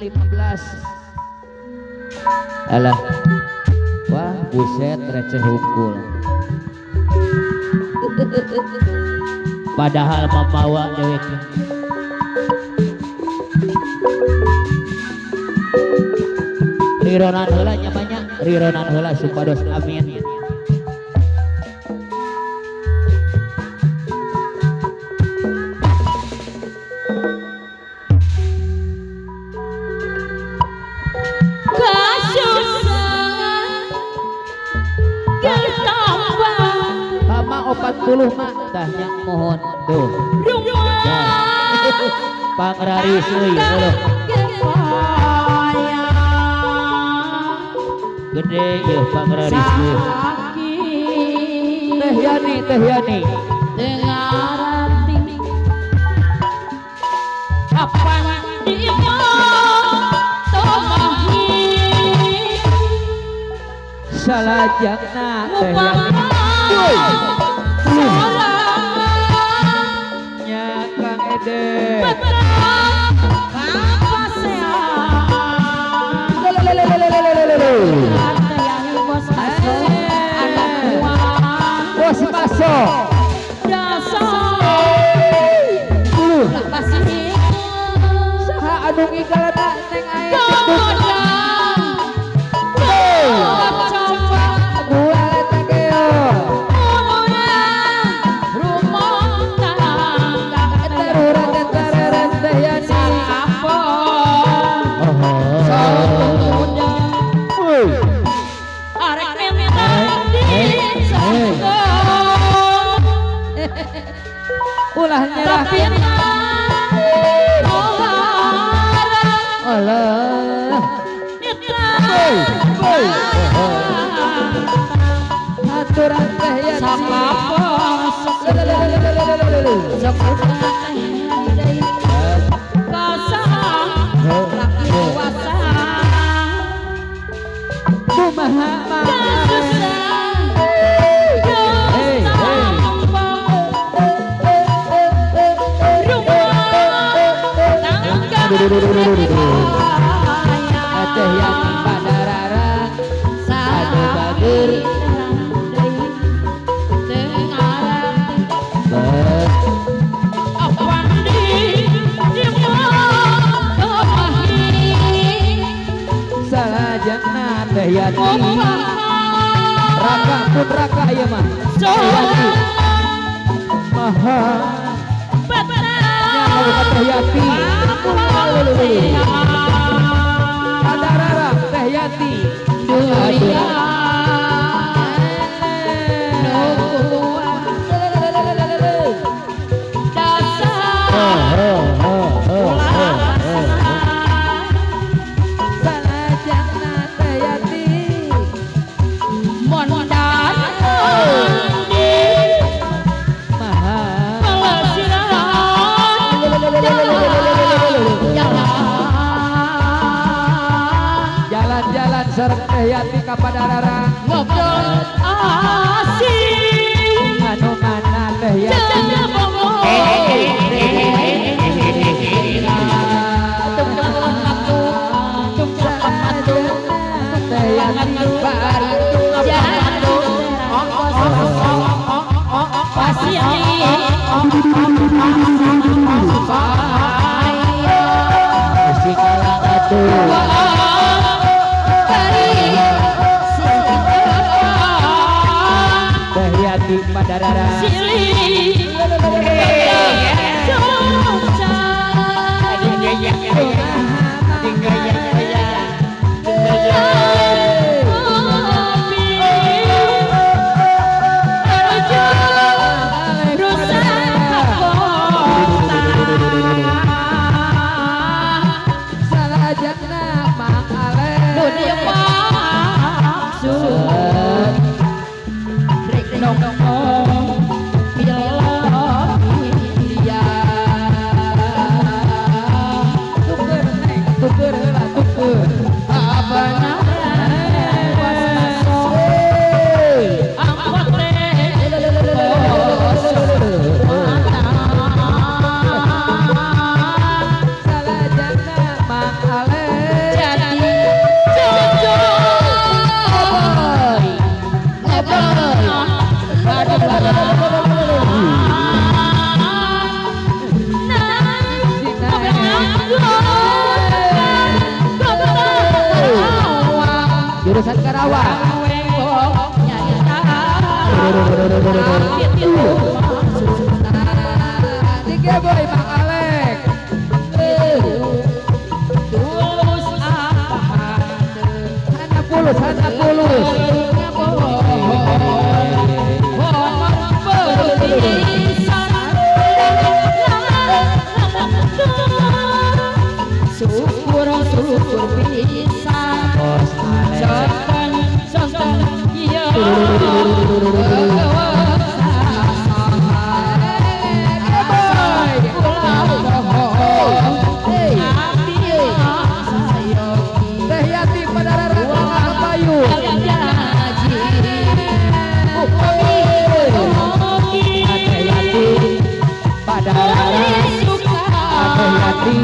15. Alah. Wah, buset receh hungkul. Padahal mamawa dewek. Rironan heula nya banyak, rironan heula supados amin. Kama 40 mak tah nya mohon tuh. Pangraris euy heuh. Gede ieu pangraris ieu. Teh Yani, Teh Yani. Dengarati kapan dimotomahi salajengna Teh Yani. Nya Kang Ede. Bos Baso. Saha anu ngigalana Neng Ae. Ulah nyerah. Alah. Aturan Teh Yani. Kumaha Teh Yani padararang anu bager salajengna Teh Yani raka pun raka ieu mah Teh Yani maha nya Teh Yati padararang Teh Yati salajengna Teh Yati maha jalan-jalan sareng Teh Yati ka padararang ngobrol asik anu mana Teh Yati Teh Yani Teh Yati padararang salajengna Mang Ale tuker neng tuker heula tuker salajengna Mang Ale Jurusan Karawang. Tiga boy Bang Alek. Tulus apa hana pulus, hana pulus. Syukur syukur bisa sonten sonten iya Teh Yati Padalarang Kapayu. Teh Yati Padalarang, Teh Yati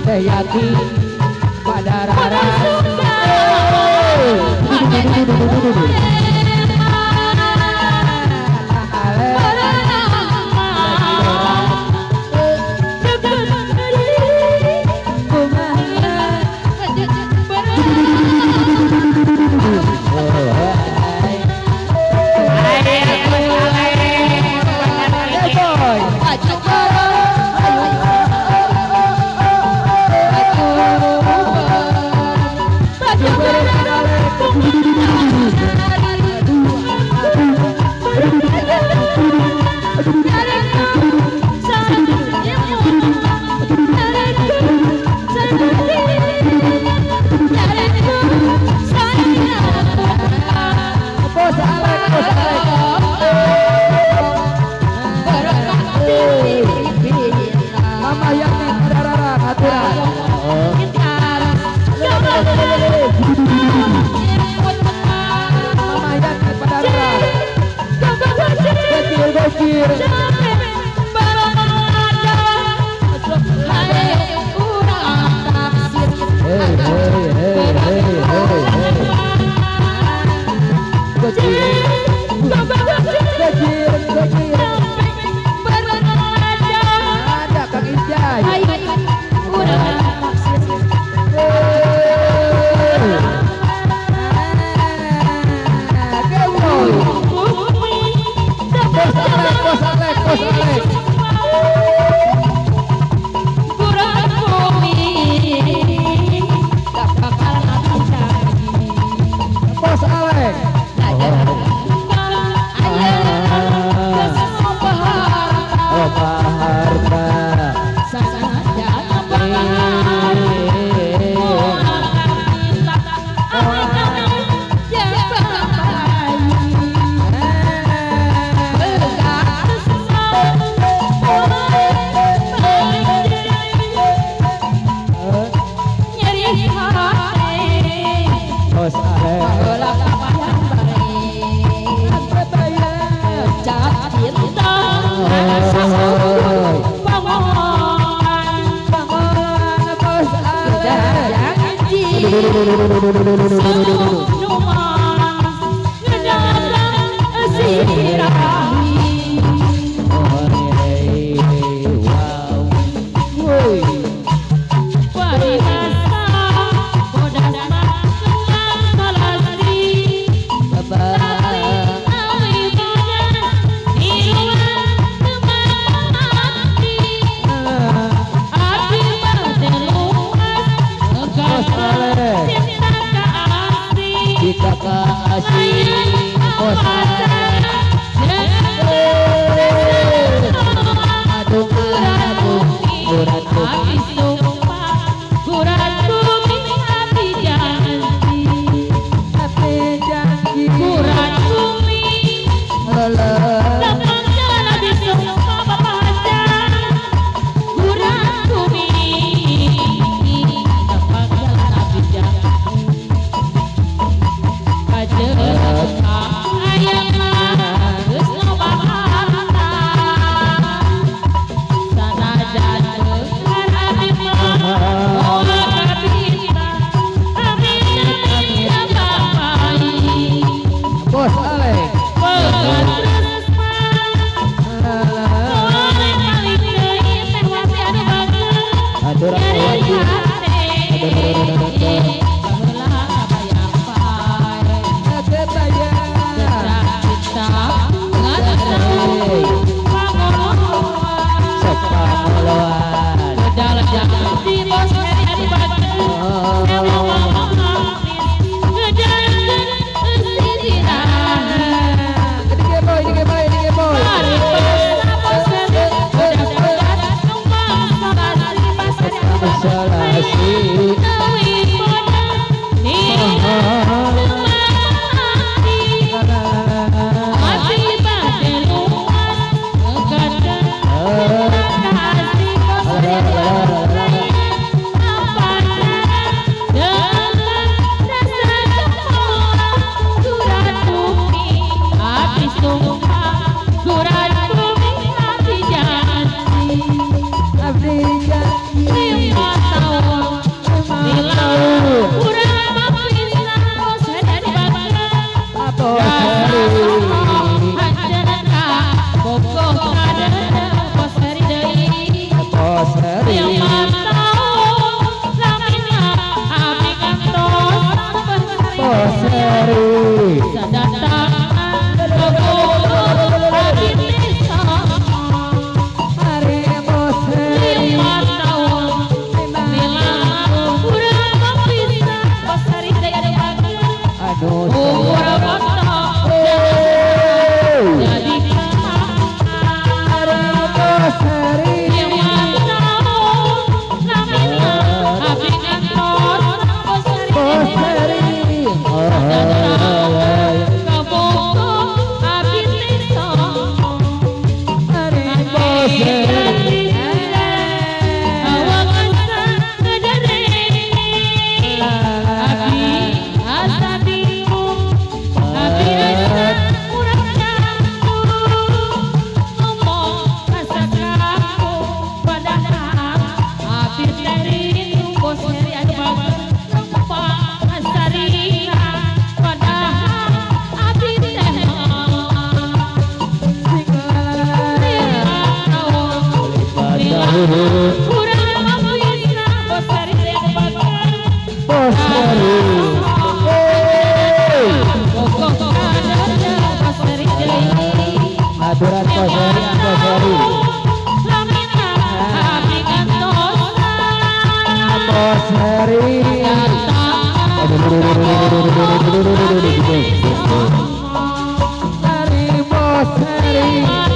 Padalarang, Teh Yati Padalarang. Bos Alek, Bos Alek. Mama Yati Padalarang aturan. Mama Yati Padalarang. Gokil, gokil. Hey, hey, hey, hey, hey, hey. Gokil, gokil, gokil. Ada Kang Ijai. Gemoy. Bos Alek, Bos Alek, Bos Alek. Bos Alek. Oh, harta. Bos Alek. Bos Alek. Bos Alek. Jika kasih Bos Alek. Adung adung urat bumi. Bos Heri. Aturan Bos Heri, Bos Heri. Bos Heri. Dari Bos Heri.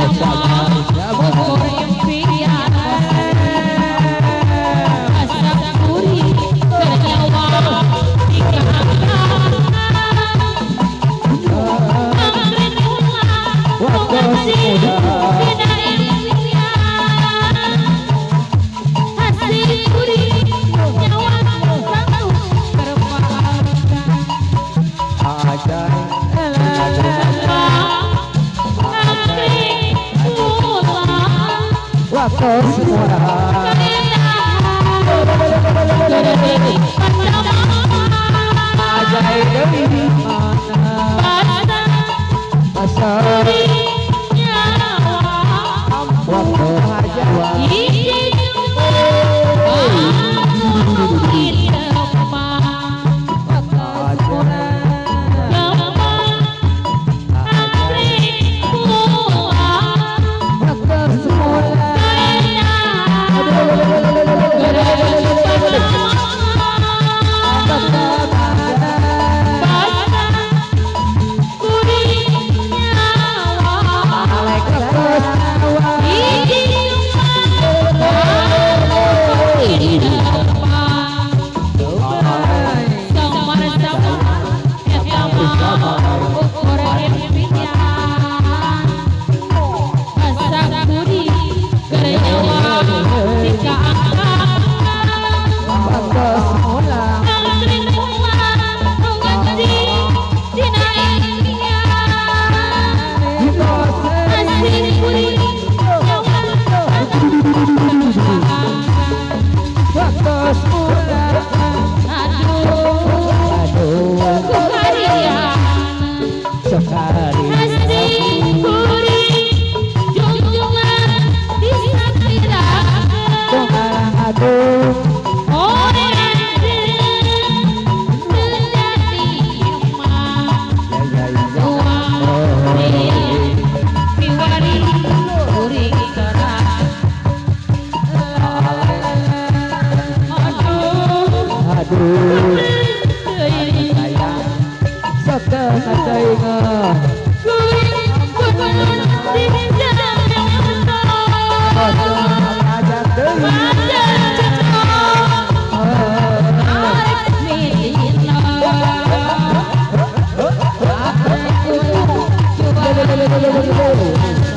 5 tahun. Bos Heri. Alex. Aduh.